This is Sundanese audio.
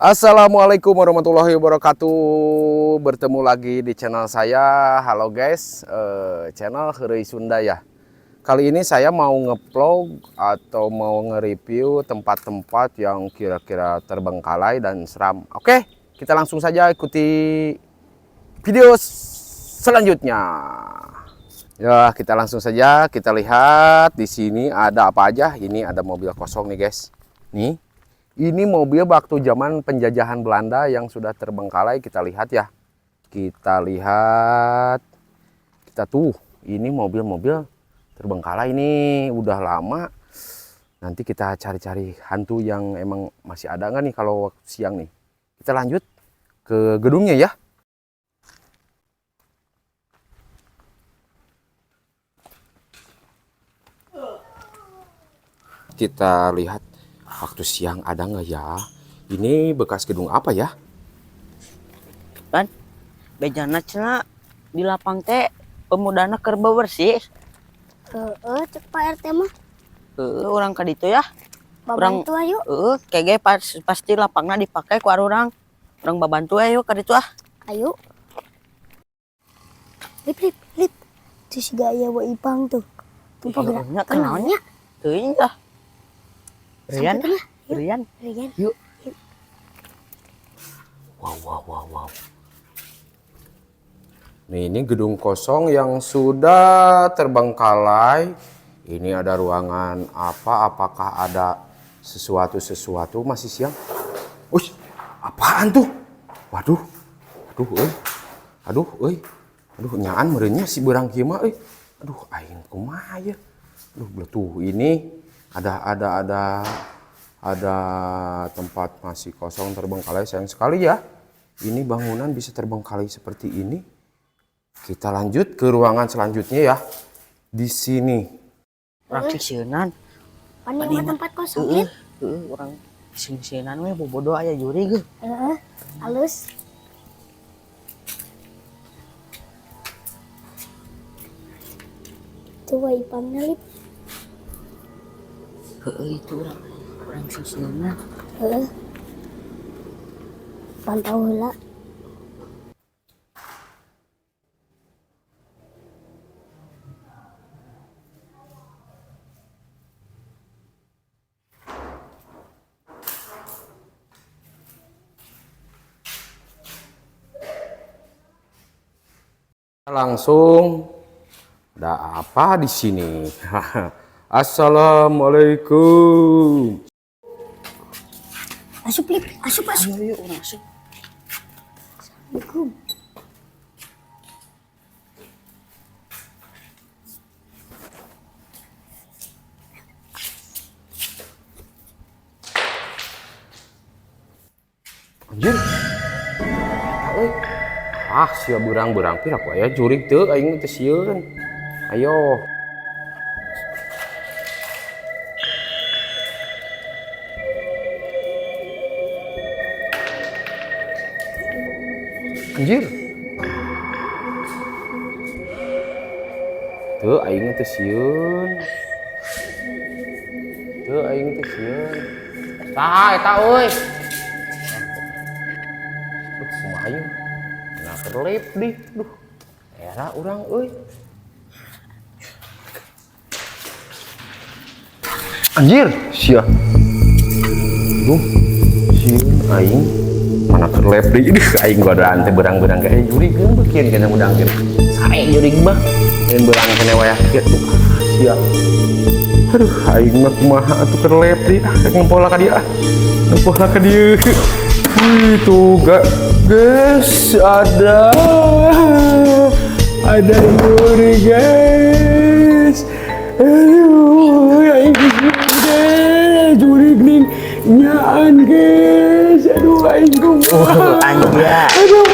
Assalamualaikum warahmatullahi wabarakatuh. Bertemu lagi di channel saya. Halo guys, channel Heureuy Sunda ya. Kali ini saya mau ngevlog atau mau nge-review tempat-tempat yang kira-kira terbengkalai dan seram. Oke, kita langsung saja ikuti video selanjutnya. Ya, kita langsung saja kita lihat di sini ada apa aja. Ini ada mobil kosong nih guys. Nih. Ini mobil waktu zaman penjajahan Belanda yang sudah terbengkalai, kita lihat ya. Kita lihat. Kita tuh, ini mobil-mobil terbengkalai ini udah lama. Nanti kita cari-cari hantu yang emang masih ada nggak nih kalau waktu siang nih. Kita lanjut ke gedungnya ya. Kita lihat waktu siang ada nggak ya? Ini bekas gedung apa ya? Pan, bejana cenah di lapang teh pemudana keur bebersih. Heeh, cek Pak RT mah. Heeh, urang ka ditu ya. Urang Babantu ayo. Heeh, kege pasti lapangna dipake ku urang. Urang babantu ayo ka ditu ah. Ayo. Lip, lip, lip. Tuh si gaya wa Ipang tuh. Tuh Ih, gerak. nya kenalnya. Kenalnya. Teuing tah. Rian, Sampai tengah. Yuk. Rian. Rian. Yuk. Wow, wow, wow, wow. Nih, ini gedung kosong yang sudah terbengkalai. Ini ada ruangan apa? Apakah ada sesuatu-sesuatu masih siang? Ush, apaan tuh? Waduh, aduh, euy. Aduh, euy. Aduh, nyaan meureunnya si beurang kieu mah euy. Aduh, aing kumaha ya? Aduh, tuh ini ada tempat masih kosong terbengkalai, sayang sekali ya. Ini bangunan bisa terbengkalai seperti ini. Kita lanjut ke ruangan selanjutnya ya. Di sini. Urang sisieunan. Pan yang mah tempat kosong, Heeh, Lip. heeh, urang sisieunan we bobodo aya jurig ge. Heeh, halus. Tuh wa Ipangna, Lip. Heeh, itu urang urang sisieunan. Heeh. Pantau heula. Langsung ada apa di sini? Assalamualaikum. Asup, Lip. Asup, asup. Ayo yuk urang asup. Assalamualaikum. Anjir. Eta euy. Ah, sia beurang-beurang pira ku aya jurig teu aing teh sieun. Ayo. Anjir. Teu aing teh sieun. Teu aing teh sieun. Saha eta euy? Duh, kumaha ieu? Nah, kerlip dih. Duh, era urang euy. Anjir, sia. Duh, sieun aing. Mana kerlep deui. Duh, aing godaan teh beurang-beurang kayak jurigkeun beukeun kana udang kieu. Sae jurig mah. Lain beurang keneh wayah kieu. Duh, sia. Aduh, aing mah kumaha atuh kerlep deui. Ah, ngempola ka dieu ah. Ngempola ka dieu. Wih, tuh gak guys, ada jurig guys. Aduh, aing deh, jurig nih nyaan guys. Aduh, aing kumaha. Anjir. Aduh,